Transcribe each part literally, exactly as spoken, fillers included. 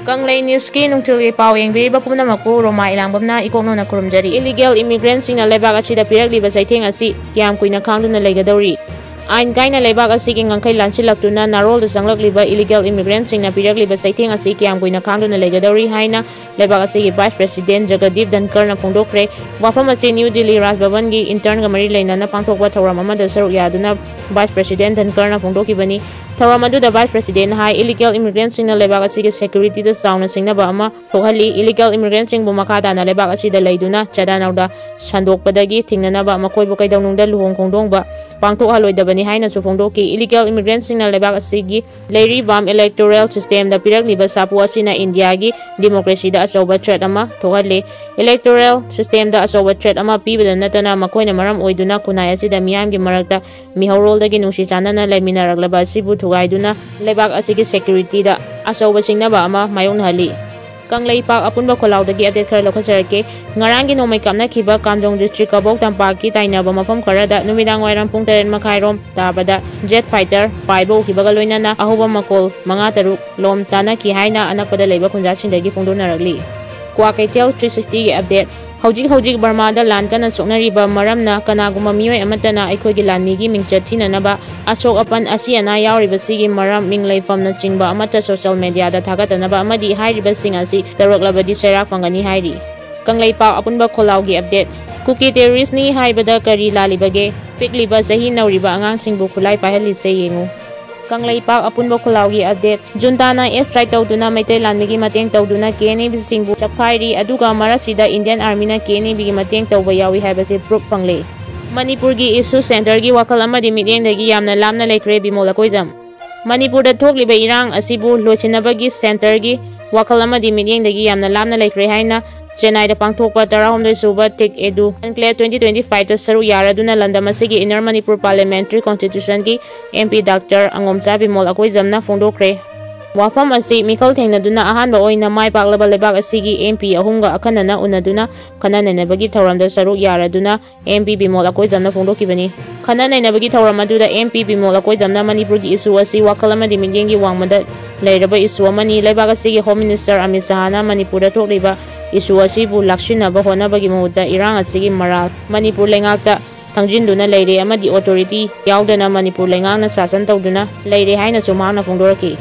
ꯀꯪꯂꯩ ꯅ꯭ꯌꯨꯁꯀꯤ ꯅꯨꯡꯊꯤꯜꯒꯤ ꯄꯥꯎ ꯌꯦꯡꯕꯤꯔꯤꯕ ꯄꯨꯝꯅꯃꯛꯄꯨ ꯔꯣꯃꯥ ꯏꯂꯥꯡꯕꯝꯅ ꯏꯀꯣꯛꯅꯧꯅ ꯈꯨꯔꯨꯝꯖꯔꯤ꯫ ꯏꯂꯤꯒꯦꯜ ꯏꯃꯤꯒ꯭ꯔꯦꯟꯁꯤꯡꯅ ꯂꯩꯕꯥꯛ ꯑꯁꯤꯗ ꯄꯤꯔꯛꯂꯤꯕ ꯆꯩꯊꯦꯡ ꯑꯁꯤ ꯀꯌꯥꯝ ꯀꯨꯏꯅ ꯈꯥꯡꯗꯨꯅ ꯂꯩꯒꯗꯧꯔꯤ? ꯑꯥꯏꯟ ꯀꯥꯏꯅ ꯂꯩꯕꯥꯛ ꯑꯁꯤꯒꯤ ꯉꯝꯈꯩ ꯂꯥꯟꯁꯤꯜꯂꯛꯇꯨꯅ ꯅꯥꯔꯣꯜꯗ ꯆꯪꯂꯛꯂꯤꯕ ꯏꯂꯤꯒꯦꯜ ꯏꯃꯤꯒ꯭ꯔꯦꯟꯁꯤꯡꯅ ꯄꯤꯔꯛꯂꯤꯕ ꯆꯩꯊꯦꯡ ꯑꯁꯤ ꯀꯌꯥꯝ ꯀꯨꯏꯅ ꯈꯥꯡꯗꯨꯅ ꯂꯩꯒꯗꯧꯔꯤ ꯍꯥꯏꯅ ꯂꯩꯕꯥꯛ ꯑꯁꯤꯒꯤ ꯚꯥꯏꯁ ꯄ꯭ꯔꯦꯁꯤꯗꯦꯟ ꯖꯒꯗꯤꯞ ꯙꯟꯀꯔꯅ ꯐꯣꯡꯗꯣꯛꯈ꯭ꯔꯦ꯫ ꯋꯥꯐꯝ ꯑꯁꯤ ꯅ꯭ꯌꯨ ꯗꯤꯜꯂꯤ ꯔꯥꯖ ꯚꯕꯟꯒꯤ ꯏꯟꯇꯔꯟꯒ ꯃꯔꯤ ꯂꯩꯅꯅ ꯄꯥꯡꯊꯣꯛꯄ ꯊꯧꯔꯝ ꯑꯃꯗ ꯁꯔꯨꯛ ꯌꯥꯗꯨꯅ ꯚꯥꯏꯁ ꯄ꯭ꯔꯦꯁꯤꯗꯦꯟ ꯙꯟꯀꯔꯅ ꯐꯣꯡꯗꯣꯛꯈꯤꯕꯅꯤ꯫ ꯊꯧꯔꯝ ꯑꯗꯨꯗ ꯚꯥꯏꯁ ꯄ꯭ꯔꯦꯁꯤꯗꯦꯟꯅ ꯍꯥꯏ, ꯏꯂꯤꯒꯦꯜ ꯏꯃꯤꯒ꯭ꯔꯦꯟꯁꯤꯡꯅ ꯂꯩꯕꯥꯛ ꯑꯁꯤꯒꯤ ꯁꯦꯀ꯭ꯌꯨꯔꯤꯇꯤꯗ ꯆꯥꯎꯅ ꯁꯤꯡꯅꯕ ꯑꯃ ꯊꯣꯛꯍꯜꯂꯤ꯫ ꯏꯂꯤꯒꯦꯜ ꯏꯃꯤꯒ꯭ꯔꯦꯟꯁꯤꯡꯕꯨ ꯃꯈꯥ ꯇꯥꯅ ꯂꯩꯕꯥꯛ ꯑꯁꯤꯗ ꯂꯩꯗꯨꯅ ꯆꯥꯗꯥ ꯅꯧꯗꯥ ꯁꯟꯗꯣꯛꯄꯗꯒꯤ ꯊꯤꯡꯅꯅꯕ ꯃꯈꯣꯏꯕꯨ ꯀꯩꯗꯧꯅꯨꯡꯗ ꯂꯨꯍꯣꯡ ꯈꯣꯡꯗꯣꯡꯕ ꯄꯥꯡꯊꯣꯛꯍꯜꯂꯣꯏꯗꯕꯅꯤ ꯍꯥꯏꯅꯁꯨ ꯐꯣꯡꯗꯣꯛꯈꯤ꯫ ꯏꯂꯤꯒꯦꯜ ꯏꯃꯤꯒ꯭ꯔꯦꯟꯁꯤꯡꯅ ꯂꯩꯕꯥꯛ ꯑꯁꯤꯒꯤ ꯂꯩꯔꯤꯕ ꯏꯂꯦꯛꯇꯣꯔꯦꯜ ꯁꯤꯁꯇꯦꯝꯗ ꯄꯤꯔꯛꯂꯤꯕ ꯁꯥꯐꯨ ꯑꯁꯤꯅ ꯏꯟꯗꯤꯌꯥꯒꯤ ꯗꯤꯃꯣꯀ꯭ꯔꯦꯁꯤꯗ ꯑꯆꯧꯕ ꯊ꯭ꯔꯦꯠ ꯑꯃ ꯊꯣꯛꯍꯜꯂꯤ꯫ ꯏꯂꯦꯛꯇꯣꯔꯦꯜ ꯁꯤꯁꯇꯦꯝꯗ ꯑꯆꯧꯕ ꯊ꯭ꯔꯦꯠ ꯑꯃ ꯄꯤꯕꯗ ꯅꯠꯇꯅ ꯃꯈꯣꯏꯅ ꯃꯔꯝ ꯑꯣꯏꯗꯨꯅ ꯈꯨꯟꯅꯥꯏ ꯑꯁꯤꯗ ꯃꯤꯌꯥꯝꯒꯤ ꯃꯔꯛꯇ ꯃꯤꯍꯧꯔꯣꯜꯗꯒꯤ ꯅꯨꯡꯁꯤ ꯆꯥꯟꯅꯅ ꯂꯩꯃꯤꯟꯅꯔꯛꯂꯕ ꯑꯁꯤꯕꯨ ꯊꯨꯒꯥꯏꯗꯨꯅ ꯂꯩꯕꯥꯛ ꯑꯁꯤꯒꯤ ꯁꯦꯀ꯭ꯌꯨꯔꯤꯇꯤꯗ ꯑꯆꯧꯕ ꯁꯤꯡꯅꯕ ꯑꯃ ꯃꯥꯌꯣꯛꯅꯍꯜꯂꯤ꯫ ꯀꯪꯂꯩꯄꯥꯛ ꯑꯄꯨꯟꯕ ꯈꯣꯜꯂꯥꯎꯗꯒꯤ ꯑꯞꯗꯦꯠ ꯈꯔ ꯂꯧꯈꯠꯆꯔꯛꯀꯦ꯫ ꯉꯔꯥꯡꯒꯤ ꯅꯣꯡꯃꯩ ꯀꯥꯞꯅꯈꯤꯕ ꯀꯥꯝꯖꯣꯡ ꯗꯤꯁꯇ꯭ꯔꯤꯛ ꯀꯕꯣꯛ ꯇꯝꯄꯥꯛꯀꯤ ꯇꯥꯏꯅꯕ ꯃꯐꯝ ꯈꯔꯗ ꯅꯨꯃꯤꯗꯥꯡ ꯋꯥꯏꯔꯝ ꯄꯨꯡ ꯇꯔꯦꯠ ꯃꯈꯥꯏꯔꯣꯝ ꯇꯥꯕꯗ ꯖꯦꯠ ꯐꯥꯏꯇꯔ ꯄꯥꯏꯕ ꯎꯈꯤꯕꯒ ꯂꯣꯏꯅꯅ ꯑꯍꯧꯕ ꯃꯈꯣꯜ ꯃꯉꯥ ꯇꯔꯨꯛ ꯂꯣꯝ ꯇꯥꯅꯈꯤ ꯍꯥꯏꯅ ꯑꯅꯛꯄꯗ ꯂꯩꯕ ꯈꯨꯟꯖꯥꯁꯤꯡꯗꯒꯤ ꯐꯣꯡꯗꯣꯛꯅꯔꯛꯂꯤ꯫ Kwakeithel three ꯁꯤꯛꯁꯇꯤꯒꯤ update. ꯍꯧꯖꯤꯛ ꯍꯧꯖꯤꯛ ꯕꯔꯃꯥꯗ ꯂꯥꯟ ꯀꯟꯅ ꯁꯣꯛꯅꯔꯤꯕ ꯃꯔꯝꯅ ꯀꯅꯥꯒꯨꯝꯕ ꯃꯤꯑꯣꯏ ꯑꯃꯠꯇꯅ ꯑꯩꯈꯣꯏꯒꯤ ꯂꯥꯟꯃꯤꯒꯤ ꯃꯤꯡꯆꯠ ꯊꯤꯅꯅꯕ, ꯑꯁꯣꯛ ꯑꯄꯟ, ꯑꯁꯤ ꯑꯅꯥ ꯌꯥꯎꯔꯤꯕꯁꯤꯒꯤ ꯃꯔꯝ, ꯃꯤꯡ ꯂꯩꯐꯝꯅꯆꯤꯡꯕ ꯑꯃꯠꯇ ꯁꯣꯁꯤꯌꯦꯜ ꯃꯦꯗꯤꯌꯥꯗ ꯊꯥꯒꯠꯇꯅꯕ ꯑꯃꯗꯤ ꯍꯥꯏꯔꯤꯕꯁꯤꯡ ꯑꯁꯤ ꯇꯧꯔꯛꯂꯕꯗꯤ ꯆꯩꯔꯥꯛ ꯐꯪꯒꯅꯤ ꯍꯥꯏꯔꯤ꯫ ꯀꯪꯂꯩꯄꯥꯛ ꯑꯄꯨꯟꯕ ꯈꯣꯜꯂꯥꯎꯒꯤ ꯑꯞꯗꯦꯠ꯫ ꯀꯨꯀꯤ ꯇꯦꯔꯣꯔꯤꯁ꯭ꯠꯅꯤ ꯍꯥꯏꯕꯗ ꯀꯔꯤ ꯂꯥꯜꯂꯤꯕꯒꯦ? ꯄꯤꯛꯂꯤꯕ ꯆꯍꯤ ꯅꯧꯔꯤꯕ ꯑꯉꯥꯡꯁꯤꯡꯕꯨ ꯈꯨꯠꯂꯥꯏ ꯄꯥꯏꯍꯜꯂꯤꯁꯦ ꯌꯦꯡꯉꯨ꯫ ꯀꯪꯂꯩꯄꯥꯛ ꯑꯄꯨꯟꯕ ꯈꯣꯜꯂꯥꯎꯒꯤ ꯑꯞꯗꯦꯠ꯫ ꯖꯨꯟꯇꯥꯅ ꯑꯦꯌꯔ ꯁ꯭ꯇ꯭ꯔꯥꯏꯛ ꯇꯧꯗꯨꯅ ꯃꯩꯇꯩ ꯂꯥꯟꯃꯤꯒꯤ ꯃꯇꯦꯡ ꯇꯧꯗꯨꯅ ꯀꯦ ꯑꯦꯟ ꯑꯦ ꯕꯤꯁꯤꯡꯕꯨ ꯆꯞꯈꯥꯏꯔꯤ, ꯑꯗꯨꯒ ꯃꯔꯛꯁꯤꯗ ꯏꯟꯗꯤꯌꯟ ꯑꯥꯔꯃꯤꯅ ꯀꯦ ꯑꯦꯟ ꯑꯦ ꯕꯤꯒꯤ ꯃꯇꯦꯡ ꯇꯧꯕ ꯌꯥꯎꯏ ꯍꯥꯏꯕꯁꯤ ꯄ꯭ꯔꯨꯐ ꯐꯪꯂꯦ꯫ ꯃꯅꯤꯄꯨꯔꯒꯤ ꯏꯁꯨ ꯁꯦꯟꯇꯔꯒꯤ ꯋꯥꯈꯜ ꯑꯃꯗꯤ ꯃꯤꯠꯌꯦꯡꯗꯒꯤ ꯌꯥꯝꯅ ꯂꯥꯞꯅ ꯂꯩꯈ꯭ꯔꯦ, ꯕꯤꯃꯣꯜ ꯑꯀꯣꯏꯖꯝ꯫ ꯃꯅꯤꯄꯨꯔꯗ ꯊꯣꯛꯂꯤꯕ ꯏꯔꯥꯡ ꯑꯁꯤꯕꯨ ꯂꯣꯏꯁꯤꯟꯅꯕꯒꯤ ꯁꯦꯟꯇꯔꯒꯤ ꯋꯥꯈꯜ ꯑꯃꯗꯤ ꯃꯤꯠꯌꯦꯡꯗꯒꯤ ꯌꯥꯝꯅ ꯂꯥꯞꯅ ꯂꯩꯈ꯭ꯔꯦ ꯍꯥꯏꯅ ꯆꯦꯟꯅꯥꯏꯗ ꯄꯥꯡꯊꯣꯛꯄ ꯇꯔꯥꯍꯨꯝꯗꯣꯏ ꯁꯨꯕ ꯊꯤꯛ ꯑꯦꯗꯨ ꯀꯟꯀ꯭ꯂꯦꯕ ꯇ꯭ꯋꯦꯟꯇꯤ ꯇ꯭ꯋꯦꯟꯇꯤ ꯐꯥꯏꯚꯇ ꯁꯔꯨꯛ ꯌꯥꯔꯗꯨꯅ ꯂꯝꯗꯝ ꯑꯁꯤꯒꯤ ꯏꯟꯅꯔ ꯃꯅꯤꯄꯨꯔ ꯄꯥꯔꯂꯤꯌꯥꯃꯦꯟꯇꯔꯤ ꯀꯣꯟꯁꯇꯤꯇ꯭ꯌꯨꯁꯟꯒꯤ M P doctor Angomcha Bimol ꯑꯀꯣꯏꯖꯝꯅ ꯐꯣꯡꯗꯣꯛꯈ꯭ꯔꯦ꯫ ꯋꯥꯐꯝ ꯑꯁꯤ ꯃꯤꯈꯜ ꯊꯦꯡꯅꯗꯨꯅ ꯑꯍꯥꯟꯕ ꯑꯣꯏꯅ ꯃꯥꯏ ꯄꯥꯛꯂꯕ ꯂꯩꯕꯥꯛ ꯑꯁꯤꯒꯤ ꯑꯦꯝ ꯄꯤ ꯑꯍꯨꯝꯒ ꯑꯈꯟꯅꯅ ꯎꯅꯗꯨꯅ ꯈꯟꯅ ꯅꯩꯅꯕꯒꯤ ꯊꯧꯔꯝꯗ ꯁꯔꯨꯛ ꯌꯥꯔꯗꯨꯅ ꯑꯦꯝ ꯄꯤ ꯕꯤꯃꯣꯜ ꯑꯀꯣꯏꯖꯝꯅ ꯐꯣꯡꯗꯣꯛꯈꯤꯕꯅꯤ꯫ ꯈꯟꯅ ꯅꯩꯅꯕꯒꯤ ꯊꯧꯔꯝ ꯑꯗꯨꯗ ꯑꯦꯝ ꯄꯤ ꯕꯤꯃꯣꯜ ꯑꯀꯣꯏꯖꯝꯅ ꯃꯅꯤꯄꯨꯔꯒꯤ ꯏꯁꯨ ꯑꯁꯤ ꯋꯥꯈꯜ ꯑꯃꯗꯤ ꯃꯤꯠꯌꯦꯡꯒꯤ ꯋꯥꯡꯃꯗ ꯂꯩꯔꯕ ꯏꯁꯨ ꯑꯃꯅꯤ, ꯂꯩꯕꯥꯛ ꯑꯁꯤꯒꯤ ꯍꯣꯝ ꯃꯤꯅꯤꯁꯇꯔ ꯑꯃꯤꯠ ꯁꯍꯥꯅ ꯃꯅꯤꯄꯨꯔꯗ ꯊꯣꯛꯂꯤꯕ ꯏꯁꯨ ꯑꯁꯤꯕꯨ ꯂꯥꯛꯁꯤꯟꯅꯕ ꯍꯣꯠꯅꯕꯒꯤ ꯃꯍꯨꯠꯇ ꯏꯔꯥꯡ ꯑꯁꯤꯒꯤ ꯃꯔꯥꯜ ꯃꯅꯤꯄꯨꯔ ꯂꯩꯉꯥꯛꯇ ꯊꯪꯖꯤꯟꯗꯨꯅ ꯂꯩꯔꯦ ꯑꯃꯗꯤ ꯑꯣꯊꯣꯔꯤꯇꯤ ꯌꯥꯎꯗꯅ ꯃꯅꯤꯄꯨꯔ ꯂꯩꯉꯥꯛꯅ ꯁꯥꯁꯟ ꯇꯧꯗꯨꯅ ꯂꯩꯔꯦ ꯍꯥꯏꯅꯁꯨ ꯃꯍꯥꯛꯅ ꯐꯣꯡꯗꯣꯔꯛꯈꯤ꯫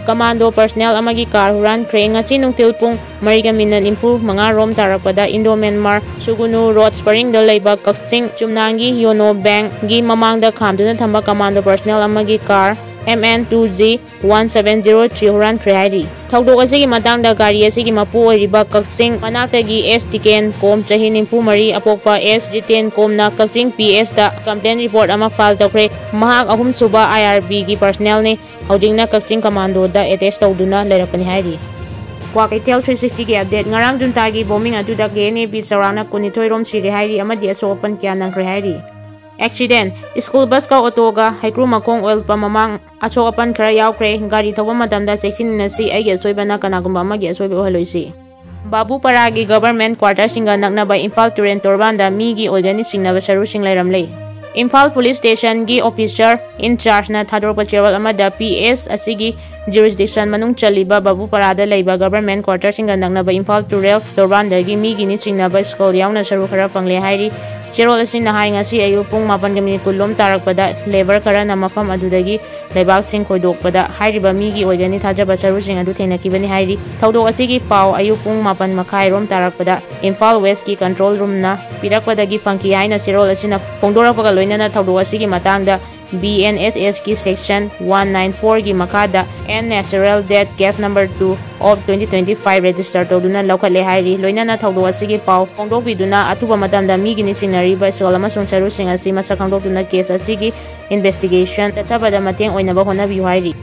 ꯀꯃꯥꯟꯗꯣ ꯄꯔꯁꯅꯦꯜ ꯑꯃꯒꯤ ꯀꯥꯔ ꯍꯨꯔꯥꯟꯈ꯭ꯔꯦ꯫ ꯉꯁꯤ ꯅꯨꯡꯊꯤꯜ ꯄꯨꯡ ꯃꯔꯤꯒ ꯃꯤꯅꯠ ꯅꯤꯐꯨ ꯃꯉꯥ ꯔꯣꯝ ꯇꯥꯔꯛꯄꯗ ꯏꯟꯗꯣ ꯃ꯭ꯌꯥꯟꯃꯥꯔ ꯁꯨꯒꯨꯅꯨ ꯔꯣꯗ ꯄꯔꯤꯡꯗ ꯂꯩꯕ ꯀꯛꯆꯤꯡ ꯆꯨꯝꯅꯥꯡꯒꯤ ꯌꯣꯅꯣ ꯕꯦꯡꯒꯤ ꯃꯃꯥꯡꯗ ꯈꯥꯝꯗꯨꯅ ꯊꯝꯕ ꯀꯃꯥꯟꯗꯣ ꯄꯔꯁꯅꯦꯜ ꯑꯃꯒꯤ car M N two G one seven zero three ꯍꯨꯔꯥꯟꯈ꯭ꯔꯦ ꯍꯥꯏꯔꯤ꯫ ꯊꯧꯗꯣꯛ ꯑꯁꯤꯒꯤ ꯃꯇꯥꯡꯗ ꯒꯥꯔꯤ ꯑꯁꯤꯒꯤ ꯃꯄꯨ ꯑꯣꯏꯔꯤꯕ ꯀꯛꯆꯤꯡ ꯃꯅꯥꯛꯇꯒꯤ ꯑꯦꯁ ꯇꯤꯀꯦꯟ ꯀꯣꯝ, ꯆꯍꯤ ꯅꯤꯐꯨ ꯃꯔꯤ, ꯑꯄꯣꯛꯄ ꯑꯦꯁ ꯖꯤꯇꯦꯟ ꯀꯣꯝꯅ ꯀꯛꯆꯤꯡ P S ꯇ ꯀꯝꯄ꯭ꯂꯦꯟ ꯔꯤꯄꯣꯔꯠ ꯑꯃ ꯐꯥꯏꯜ ꯇꯧꯈ꯭ꯔꯦ꯫ ꯃꯍꯥꯛ ꯑꯍꯨꯝꯁꯨꯕ I R B ꯒꯤ ꯄꯔꯁꯅꯦꯜꯅꯤ꯫ ꯍꯧꯖꯤꯛꯅ ꯀꯛꯆꯤꯡ ꯀꯃꯥꯟꯗꯣꯗ ꯑꯦꯇꯦꯁ ꯇꯧꯗꯨꯅ ꯂꯩꯔꯛꯄꯅꯤ ꯍꯥꯏꯔꯤ꯫ ꯀ꯭ꯋꯥꯀꯩꯊꯦꯜ three sixty ꯒꯤ ꯑꯞꯗꯦꯠ꯫ ꯉꯔꯥꯡ ꯖꯨꯟꯇꯥꯒꯤ ꯕꯣꯝꯕꯤꯡ ꯑꯗꯨꯗ K N A ꯕꯤ ꯆꯥꯎꯔꯥꯛꯅ ꯀꯨꯟꯅꯤꯊꯣꯏ ꯔꯣꯝ ꯁꯤꯔꯦ ꯍꯥꯏꯔꯤ ꯑꯃꯗꯤ ꯑꯁꯣꯛ ꯑꯄꯟ ꯀꯌꯥ ꯅꯪꯈ꯭ꯔꯦ ꯍꯥꯏꯔꯤ꯫ ꯑꯦꯛꯁꯤꯗꯦꯟ꯫ ꯁ꯭ꯀꯨꯜ ꯕꯁꯀ ꯑꯣꯇꯣꯒ ꯍꯩꯀ꯭ꯔꯨ ꯃꯈꯣꯡ ꯑꯣꯏꯜ ꯄꯝ ꯃꯃꯥꯡ ꯑꯁꯣꯛ ꯑꯄꯟ ꯈꯔ ꯌꯥꯎꯈ꯭ꯔꯦ꯫ ꯒꯥꯔꯤ ꯊꯧꯕ ꯃꯇꯝꯗ ꯆꯦꯛꯁꯤꯟꯅꯁꯤ, ꯑꯩꯒꯤ ꯑꯁꯣꯏꯕꯅ ꯀꯅꯥꯒꯨꯝꯕ ꯑꯃꯒꯤ ꯑꯁꯣꯏꯕ ꯑꯣꯏꯍꯜꯂꯣꯏꯁꯤ꯫ ꯕꯥꯕꯨꯄꯥꯔꯥꯒꯤ ꯒꯚꯔꯟꯃꯦꯟꯠ ꯀ꯭ꯋꯥꯔꯇꯔꯁꯤꯡꯒ ꯅꯛꯅꯕ ꯏꯝꯐꯥꯜ ꯇꯨꯔꯦꯜ ꯇꯣꯔꯕꯥꯟꯗ ꯃꯤꯒꯤ ꯑꯣꯏꯒꯅꯤ ꯆꯤꯡꯅꯕ ꯁꯔꯨꯁꯤꯡ ꯂꯩꯔꯝꯂꯦ꯫ ꯏꯝꯐꯥꯜ ꯄꯨꯂꯤꯁ ꯁ꯭ꯇꯦꯁꯟꯒꯤ ꯑꯣꯐꯤꯁꯔ ꯏꯟ ꯆꯥꯔꯖꯅ ꯊꯥꯗꯣꯔꯛꯄ ꯆꯦꯔꯣꯜ ꯑꯃꯗ P S ꯑꯁꯤꯒꯤ ꯖꯨꯔꯤꯁꯗꯤꯛꯁꯟ ꯃꯅꯨꯡ ꯆꯜꯂꯤꯕ ꯕꯥꯕꯨꯄꯥꯔꯥꯗ ꯂꯩꯕ ꯒꯚꯔꯟꯃꯦꯟꯠ ꯀ꯭ꯋꯥꯔꯇꯔꯁꯤꯡꯒ ꯅꯛꯅꯕ ꯏꯝꯐꯥꯜ ꯇꯨꯔꯦꯜ ꯇꯣꯔꯕꯥꯟꯗꯒꯤ ꯃꯤꯒꯤ ꯅꯤꯡꯁꯤꯡꯅꯕ ꯁ꯭ꯀꯜ ꯌꯥꯎꯅ ꯁꯔꯨ ꯈꯔ ꯐꯪꯂꯦ ꯍꯥꯏꯔꯤ꯫ ꯆꯦꯔꯣꯜ ꯑꯁꯤꯅ ꯍꯥꯏ, ꯉꯁꯤ ꯑꯌꯨꯛ ꯄꯨꯡ ꯃꯥꯄꯟꯒ ꯃꯤꯅꯤꯠ ꯀꯨꯟ ꯂꯣꯝ ꯇꯥꯔꯛꯄꯗ ꯂꯦꯕꯔ ꯈꯔꯅ ꯃꯐꯝ ꯑꯗꯨꯗꯒꯤ ꯂꯩꯕꯥꯛꯁꯤꯡ ꯈꯣꯏꯗꯣꯛꯄꯗ ꯍꯥꯏꯔꯤꯕ ꯃꯤꯒꯤ ꯑꯣꯏꯒꯅꯤ ꯊꯥꯖꯕ ꯁꯔꯨꯁꯤꯡ ꯑꯗꯨ ꯊꯦꯡꯅꯈꯤꯕꯅꯤ ꯍꯥꯏꯔꯤ꯫ ꯊꯧꯗꯣꯛ ꯑꯁꯤꯒꯤ ꯄꯥꯎ ꯑꯌꯨꯛ ꯄꯨꯡ ꯃꯥꯄꯟ ꯃꯈꯥꯏ ꯔꯣꯝ ꯇꯥꯔꯛꯄꯗ ꯏꯝꯐꯥꯜ ꯋꯦꯁꯀꯤ ꯀꯟꯇ꯭ꯔꯣꯜ ꯔꯨꯝꯅ ꯄꯤꯔꯛꯄꯗꯒꯤ ꯐꯪꯈꯤ ꯍꯥꯏꯅ ꯆꯦꯔꯣꯜ ꯑꯁꯤꯅ ꯐꯣꯡꯗꯣꯔꯛꯄꯒ ꯂꯣꯏꯅꯅ ꯊꯧꯗꯣꯛ ꯑꯁꯤꯒꯤ ꯃꯇꯥꯡꯗ B N S S ꯀꯤ section one nine four ꯒꯤ ꯃꯈꯥꯗ Unnatural Death Case number two of twenty twenty-five register ꯇꯧꯗꯨꯅ ꯂꯧꯈꯠꯂꯦ ꯍꯥꯏꯔꯤ꯫ ꯂꯣꯏꯅꯅ ꯊꯧꯗꯣꯛ ꯑꯁꯤꯒꯤ ꯄꯥꯎ ꯐꯣꯡꯗꯣꯛꯄꯤꯗꯨꯅ ꯑꯊꯨꯕ ꯃꯇꯝꯗ ꯃꯤꯒꯤ ꯅꯤꯡꯁꯤꯡꯅꯔꯤꯕ ꯁ꯭ꯀꯜ ꯑꯃꯁꯨꯡ ꯁꯔꯨꯁꯤꯡ ꯑꯁꯤ ꯃꯁꯛ ꯈꯪꯗꯣꯛꯇꯨꯅ case ꯑꯁꯤꯒꯤ investigation ꯆꯠꯊꯕꯗ ꯃꯇꯦꯡ ꯑꯣꯏꯅꯕ ꯍꯣꯠꯅꯕꯤꯌꯨ ꯍꯥꯏꯔꯤ꯫